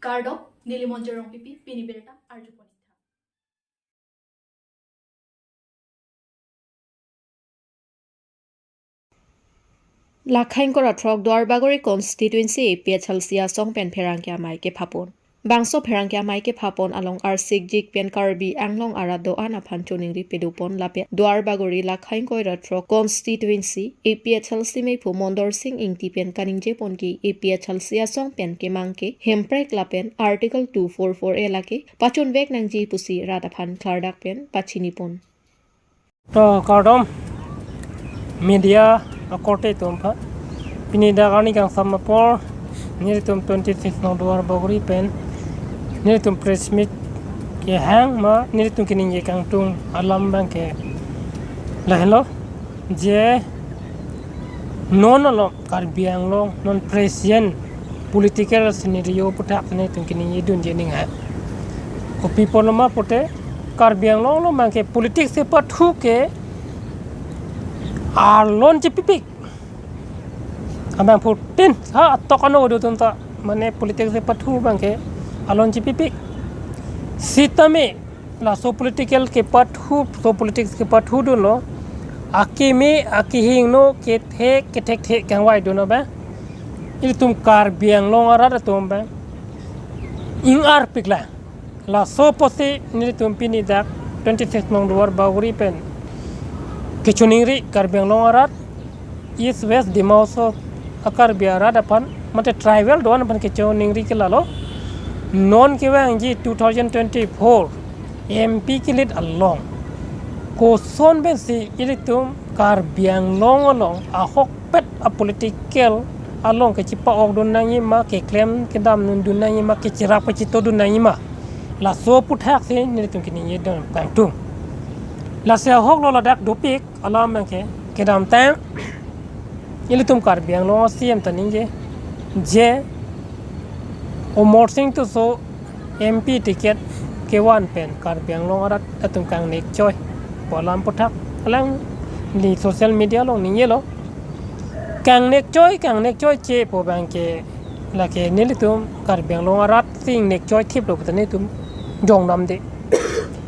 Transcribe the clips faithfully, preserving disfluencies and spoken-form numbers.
Kardom, neli Monjir Rongpipi, pini birta arjupon. Lakhain kora throk Duarbagori constituency A P H L C asong pen pherangke amei kephapon. Bangso pherangke amei kephapon along arsikjik pen Karbi Anglong arat do-an aphan choningri pedupon lapen Duarbagori Lakhain kora throk constituency A P H L C meiphu Mondor Sing Ingti pen kaningjepon ke A P H L C asong pen kemang ke Hemprek lapen Article two four four A lake pachunvek nangji pusi rat aphan klardak pen pachinipon. To kardom media akorte atum aphan. Pini dak arni kangsam apor nelitum twenty six nong Duarbagori pen nelitum press meet kehang ma nelitum keningje kangtung alam abang ke lahenlo je non along Karbi Anglong non present political scenario aputhak nelitum keningjedunji aning ha. Kopi apotlo ma pute Karbi Anglong along abang ke politics kepathu ke alon chepipik. Abang phutin ha atok ano do tunta mane politics kepathu abang ke alon chepipik. Sitame laso political kepathu, so politics kepathudunlo. Akeme, akehingno, kethe, kethekthe kangvaidun abang ilitum Karbi Anglong arat atum abang ing-arpiklang. Laso apotsi nelitum pini dak twenty six nong Duarbagori pen kechoningri Karbi Anglong arat East West Dima Hasao a-Karbi arat aphan mate tribal do-an aphan kechoningri ke lalo. Non kevangji two thousand twenty-four M P ke-elect along koson pensi ilitum Karbi Anglong along ahokpet a-political along kechepa-okdun nangji ma, keklem kedamdun nangji ma, kecherap kachetodun nangji ma. Laso aputhak si nelitum keningjedun kangtung. Lasi ahoklo ladak dopik alam abang ke kedamtang ilitum Karbi Anglong a-C M ta ningje je Amarsing Tisso M P ticket kevan pen Karbi Anglong arat atum kangnek choi pu alam aputhak alangli social media along ningjelo. Kangnek choi, kangnek choiche pu abang ke lake nelitum Karbi Anglong arat si ingnek choithiplo puta nelitum jongdamde.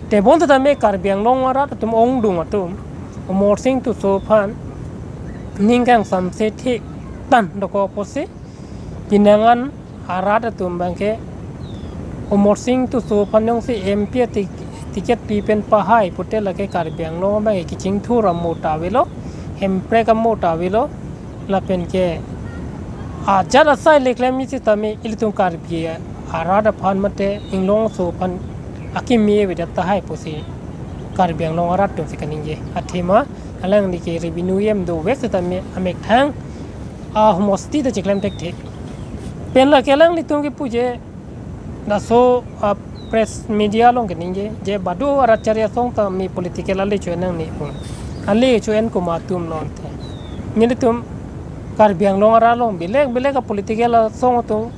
Tebon setame Karbi Anglong arat atum ongdung atum Amarsing Tisso aphan ning kangsamse thik tang dokok apotsi pinangan arat atum abang ke Amarsing Tisso aphan jongsi M P a-ti-, ticket pi pen pahai pute lake Karbi Anglong abang ke kechingthur amo ta avelo, Hemprek amo ta avelo, lapen ke ajat asai le klemji setame ilitum Karbi arat aphan mate inglong aso aphan akeme avedet tahai pusi Karbi Anglong arat atum si kaningje. Athema alangli ke revenue jem dovek setame amethang ahomosti ta chiklem thekthe. Pen lake alanglitum kepu je laso a-press media along keningje je badu arat chari asong ta me political ale cho-en nangne pu. Ale cho-en komat atum lo ante. Nelitum Karbi Anglong arat along bilek bilek a-political asong atum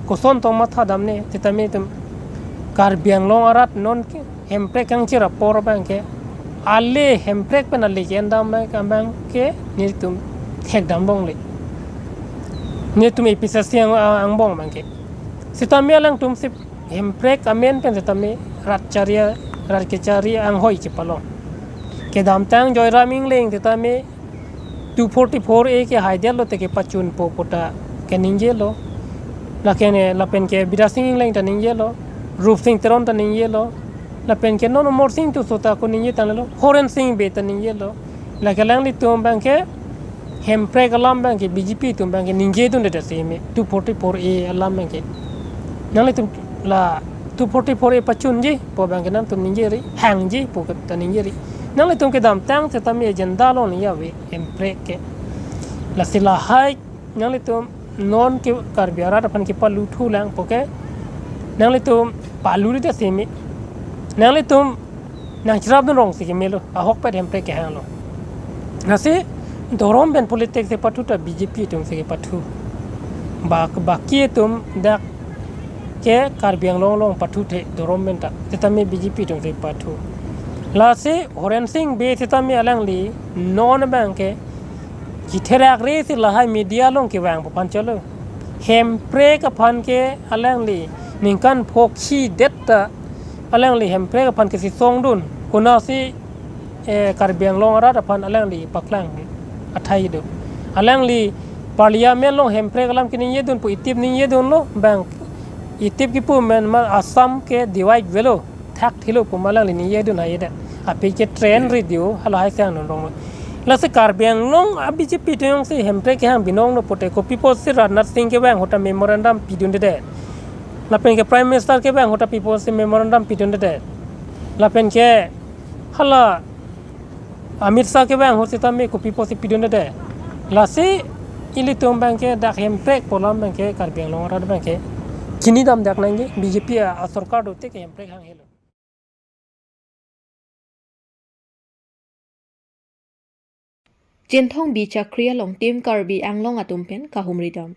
koson tong mathadamne, setame itum Karbi Anglong arat non ke Hemprek kangchir apor abang ke ale Hemprek pen ale ke-endam abang ke nelitum thekdam longle. Nelitum A P H L C ang, angbong abang ke. Setame alangtum si Hemprek amen pen setame rat chari, rat kechari anghoi chepalong. Kedamtang Joyram Engleng setame two forty-four A ke haidetlo te kepachunpo pu ta keningjelo. Lake ne lapen ke Bidya Sing Engleng ta ningjelo, Rupsing Teron ta ningjelo, lapen ke non Amarsing Tisso ta ako ningje tanglelo, Horen Sing Bey ta ningjelo. Lake alanglitum abang ke Hemprek alam abang ke B J P atum abang ke ningjedunde ta seme two forty-four A alam abang ke. Nanglitum la two forty-four A pachunji pu abang ke nangtum ningjeri, hangji pu ta ningjeri. Nanglitum kedamtang setame agenda along ningje ave Hemprek ke. Lasi lahai nanglitum non ke Karbi arat aphan kepaluthulang pu ke nanglitum paluri ta seme. Nanglitum nangcherapdun rong si kemelo, ahokpet Hemprek kehanglo. Lasi dhorom pen politics kepathu ta B J P atum si kepathu. Bak-, baki atum dak ke Karbi Anglong along pathuthe dhorom pen ta. Setame B J P atum si pathu. Lasi Horen Sing Bey setame alangli non abang ke chitherak re si lahai media along kevangpo aphan cholo. Hemprek aphan ke alangli Ningkan phokhi det ta alangli Hemprek aphan kesi songdun. Konatsi, eh, Karbi Anglong arat aphan alangli paklang athai do. Alangli Parliament along Hemprek alam keningjedun pu itip ningjedunlo, bang itip kipu men ma Assam ke divide velo, thakthelo pu ma alangli ningjedun hai det. Aphi ke train radio, hala hai sang non rong. Lasi Karbi Anglong a B J P atum si Hemprek kehang binong no pote kopi pusi Rajnath Singh kevang ahut ta memorandum pidunde det. Lapen ke Prime Minister kevang ahut ta pi pusi memorandum pidunde det. Lapen ke hala Amit Shah kevang ahut sitame kopi pusi pidunde det. Lasi ilitum abang ke dak Hemprek pu alam abang ke Karbi Anglong arat abang ke chini damdak nangji, B J P a, a sorkar dote ke Hemprek hang helo. Chinthong Bichakri along Team Karbi Anglong atum pen kahumri dam.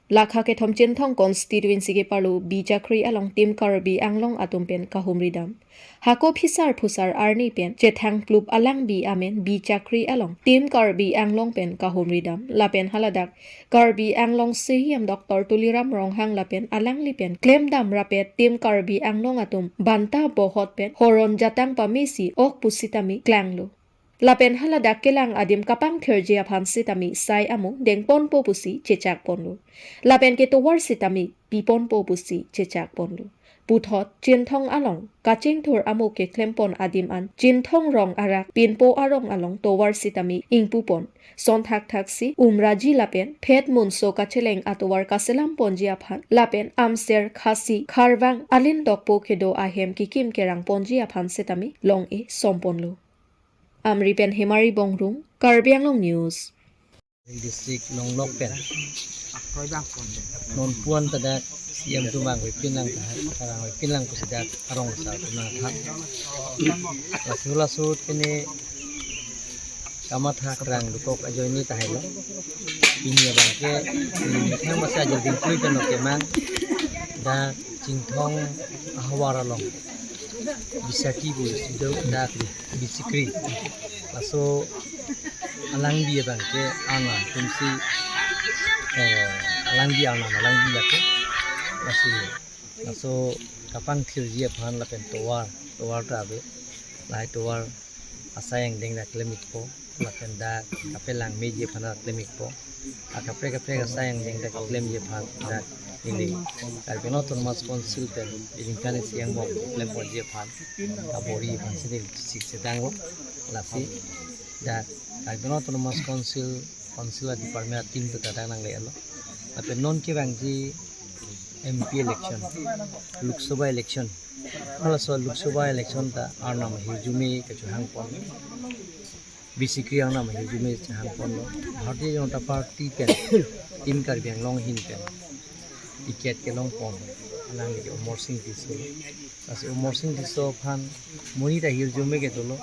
Lakha kethom Chinthong constituency keparlo Bichakri along Team Karbi Anglong atum pen kahumri dam. Hako phisar phusar arni pen chethang plup alangbi amen Bichakri along Team Karbi Anglong pen kahumri dam. Lapen haladak Karbi Anglong C E M Doctor Tuliram Ronghang lapen alangli pen klemdam rapet Team Karbi Anglong atum banta bohot pen horon jatang pamesi ok pusitame klanglo. Lapen haladak kelang adim kapangthirji aphan sitame sai amo dengponpo pusi chechakponlo. Lapen ke tovar sitame piponpo pusi chechakponlo. Puthot Chinthong along kachingthur amo keklempon adim an Chinthong rong arak pinpo arong along tovar sitame ingpupon. Son thakthak si Umraji lapen Phet Munso kacheleng atovar kaselamponji aphan lapen Amser, Khasi, Kharvang, Alin Dokpo kedo ahem kikim kerangponji aphan sitame long-e somponlo. Amri pen Hemari Bongrung, Karbi Anglong News. District Longlok pen non puan ta dak C E M atum vangvepin lang tahai, vangvepin lang pusi dak arong asar atum nangthan. Laso laso pini kamatha krang dokok ajoine tahai lo. Pini abang ke, pini methang masi ajir dingpui pen oke mang, dak Chinthong ahavar along Bisaki pu isi do, dak Bichakri. Laso alangbi abang ke Arnam atumsi, eh, alangbi Arnam alangbi lake. Lasi laso kapangthirji aphan lapen tovar, tovar ta ave. Lahai tovar asai angdeng ta klem-ikpo, lapen dak kapelang meji aphan ta klem-ikpo. Akaprek kaprek asai angdeng ta klemji aphan dak neli Karbi Anglong Autonomous Council pen ili ningkan isi angbong klemponji aphan kabor-i aphan si neli sikse danglo. Lasi dak Karbi Anglong Autonomous Council, Council a department a team ta dak nangle-etlo. Lapen non kevangji M P election, Lok Sabha election, halaso Lok Sabha election ta Arnam ahirjume kachehangpon, Bichakri Arnam ahirjume chehangponlo. Bharatiya Janata Party pen Team Karbi Anglong ahin pen ticket kelongpon alangli ke Amarsing Tisso. Lasi Amarsing Tisso aphan monit ahirjume ke dolo,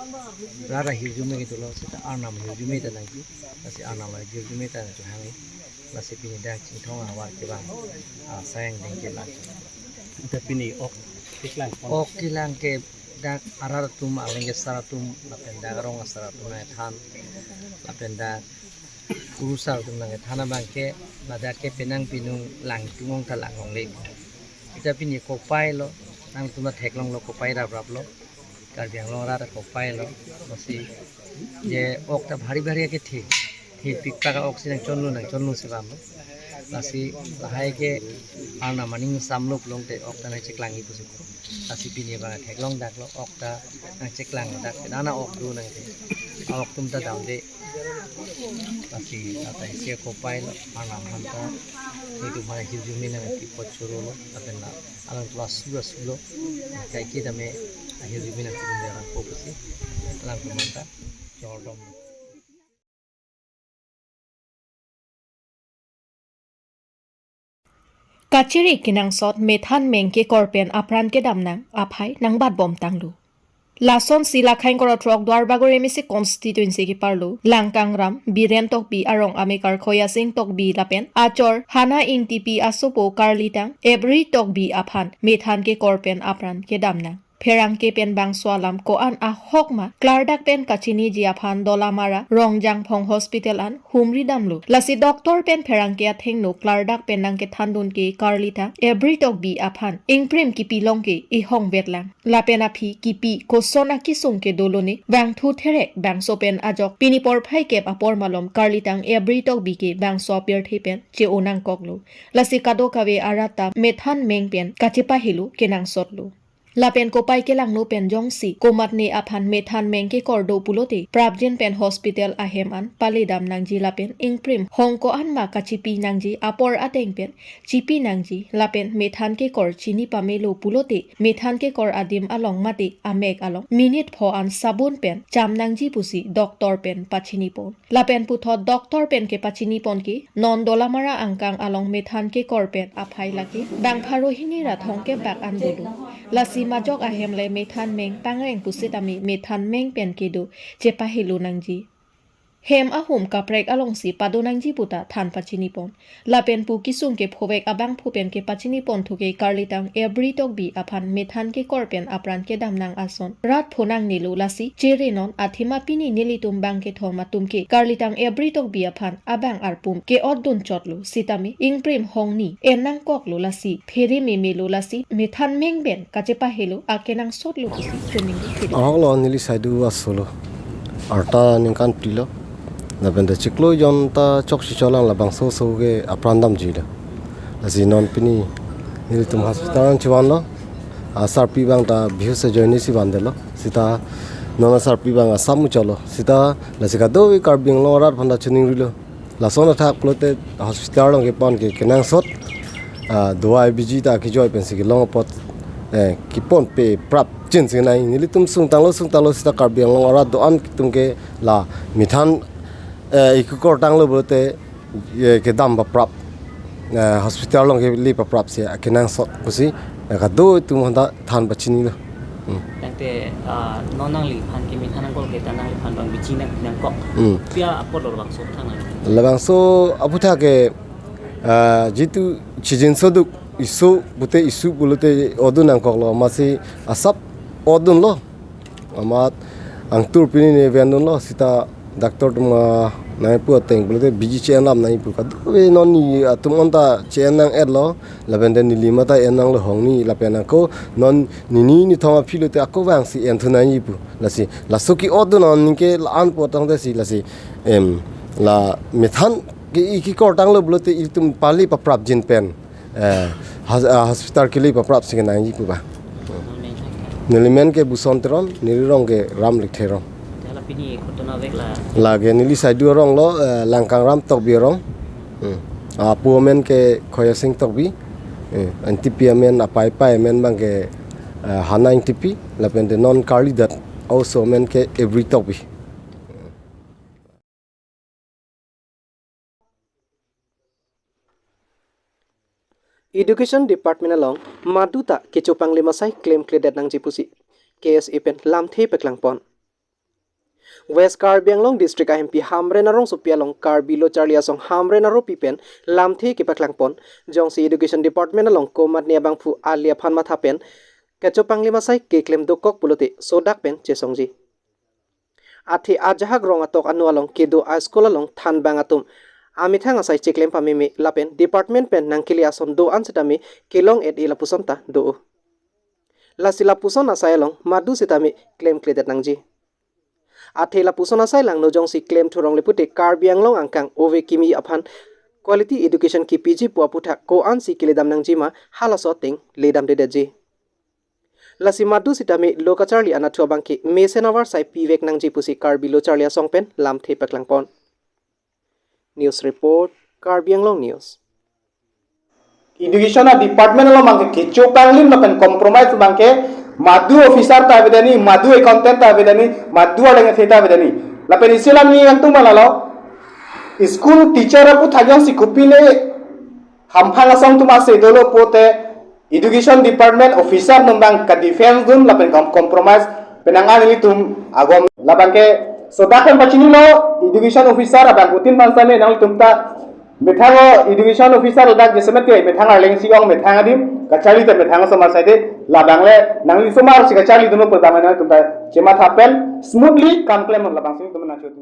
rat ahirjume ke dolo, seta Arnam ahirjume ta nangji. Lasi Arnam ahirjume ta nangji hang. Lasi pini dak Chinthong ahavar kevang asai angdeng kelang. Ita pini ok keklangpon. Ok kelang ke dak arat atum, aleng asar atum, lapen dak arong asar atum nangthan, lapen dak kurusar atum nangthan abang ke, ladak ke penang pinung langtung ong ta lang longle. Ita pini kopai lo, nangtum ta theklonglo, kopai raprap lo. Karbi Anglong arat kopai lo, lasi je ok ta bhari bhari ke the, thepik pak a-ok si nangchonlo, nangchonlo si bam lo. Lasi lahai ke Arnam aning samlo pulote ok ta nangcheklangji pusi ko. Lasi pini abang theklong daklo, ok ta nangcheklang dak, nana ok do nangte. A-ok atum ta damde. Lasi lata isi kopai lo, Arnam aphan ta nelitum aphan ahirjume nangpi apot choro lo, lapen la alangtum asu asu lo, kaike tame ahirjume nangpi dun jarang ko pusi alangtum aphan ta chordom. Kachiri kenangsot methan mengke korpen apran kedam nang aphai nangbatbom tanglo. Lasonsi Lakhain Koro Throk Duarbagori M A C constituency keparlo Langkangram Biren Tokbi arong amekar Khoyasing Tokbi lapen achor Hana Ingtipi asopo karlitang Ebri Tokbi aphan methan ke korpen apran kedam nang. pherangke pen bangso alam ko-an ahok ma klardak pen kachiniji aphan Dolamara Rongjangphong Hospital an humri damlo. Lasi doctor pen pherangke athengno klardak pen nangkethandun ke Karlitang Ebri Tokbi aphan ingprim kipi long ke ihong vetlang. Lapen aphi kipi koson akisung kedo lone vangthu therek bangso pen ajok pini porphai kep apor malom Karlitang Ebri Tokbi ke bangso apirthe pen che-o nangkoklo. Lasi kadokave arat ta methan meng pen kachepahelo kenangsotlo. Lapen kopai kelangno pen jongsi komatne aphan methan meng kekor do pulote prapjin pen hospital ahem an paledam nangji lapen ingprim hong ko-an ma kachipi nangji apor ateng pen chipi nangji lapen methan kekor chini pamelo pulote methan kekor adim along mate amek along minute pho an sabun pen cham nangji pusi doctor pen pachinipon. Lapen puthot doctor pen kepachinipon ke non Dolamara angkang along methan kekor pen aphai lake bang pharo hini ra thomkep bak an dolo. Lasi majok ahem le methan meng pangreng pusitame methan meng pen kedo chepahelo nangji. Hem ahum kaprek alongsi pado nangji puta than pachinipon. Lapen pu kisung kephovek abangphu pen kepachinipon thuke Karlitang Ebri Tokbi aphan methan kekor pen apran kedam nang ason rat phonang nilo lasi chere non athema pini nelitum bang kethom atum ke Karlitang Ebri Tokbi aphan abang arpum ke-otdun chotlo sitame ingprim hongni en nangkoklo lasi phere memelo lasi methan meng pen kachepahelo akenangsotlo pusi choningri phi. Ahok lo, neli saidu aso lo. Arta ningkan phli lo. Lapen ta chiklo jon ta choksi cholang labangso so ke apran damjilo. Lasi non pini nelitum hospital an chevanlo. Asarpi abang ta bihush ajoine si vandetlo. Sita non asarpi abang asam muchotlo. Sita lasi kadokave Karbi Anglong arat aphan ta choningrilo. Lason athak pulote hospital along kepon ke kenangsot, ah, dawai biji ta kejoi pensi kelong apot, eh, keponpe prapjin si nai. Nelitum sungtanglo sungtanglo sita Karbi Anglong arat do-an atum ke la methan, eh, ikekor tanglo pulote, eh, kedam paprap, eh, hospital along kele paprap si akenangsot pusi, eh, kado itum hanta than pachinilo. Hmm. Tangte, ah, non nangliphan ke methan nangkok ke ta nangliphan bang biji nang nangkok. Hmm. Pia apor lo labangso aphuthak nang. Labangso aphuthak ke, ah, jitu chijinso duk isu pute isu pulote otdun nangkoklo masi asap otdunlo. Amat angtur pini ne vendunlo sita doctor atum, ah, nangpu ateng pulote biji che-en lam nangpu kadokave non ni atum anta che-en nang-etlo lapen te neli mate en nanglo hongni lapen ako non nini nithom aphi lote ako vangsi enthu nangji pu. Lasi laso ke-otdun non ningke la-an po tangte si lasi, em, la methan ke ikekor tanglo pulote itum pale paprapjin pen, eh, hos-, ah, hospital kele paprap si kenangji pu ba. Neli men ke Buson Teron, neli rong ke Ramlik Theron. Hala pini kotona vek la? Lake neli saidu arong lo, eh, Langkangram Tokbi arong. Hmm. Apo amen ke Khoyasing Tokbi. Eh, Ingtipi amen, apaipai amen abang ke, eh, Hana Ingtipi, lapen te non Karlidat, oso amen ke Ebri Tokbi. Education Department along madu ta kechopanglim asai klemkledet nangji pusi K S A pen lamthe paklangpon. West Karbi Anglong District ahempi Hamren arongsopi along Karbi Lo Charli Asong Hamren aropi pen lamthe kepaklangpon, jongsi Education Department along komatne abangphu ali aphan matha pen kechopanglim asai keklem dokok pulote sodak pen chesongji. Athe ajahak rong atok ano along kedo a-school along thanbang atum amethang asai cheklem pameme lapen department pen nangkele ason do-an setame kelong-et-e lapuson ta do. Lasi lapuson asai along madu setame klemkledet nangji. Athe lapuson asai langno jongsi klem thurong lepute Karbi Anglong angkang ove kimi aphan quality education kipiji pu aputhak ko-ansi keledam nangjima halaso ateng ledamdedetji. Lasi madu setame lo kacharli anatthu abangke mesen avarsai pivek nangji pusi Karbi Lo Charli Asong pen lamthe paklangpon. News report, Karbi Anglong News. Education a department along abangke kechopanglim lapen compromise abangke madu officer ta avedetni, madu accountant ta avedetni, madu arleng athe ta avedetni. Lapen isi alam ni angtung malalo, school teacher aputhak jongsi kopine hamphang asong atum ase dolo pote Education Department officer atum abang ka-defense dun lapen kam compromise penang an ilitum agom labangke sodak pen pachinilo education officer abangphutin aphan setame nanglitum ta Methang o education officer ladak jasemet ke methang arleng si ong methang adim kacharli ta methang osomar side labang le nangli osomar si kacharli dunlo pu abang nangtum ta chematha pen smoothly kam klem labang si tum nangchot.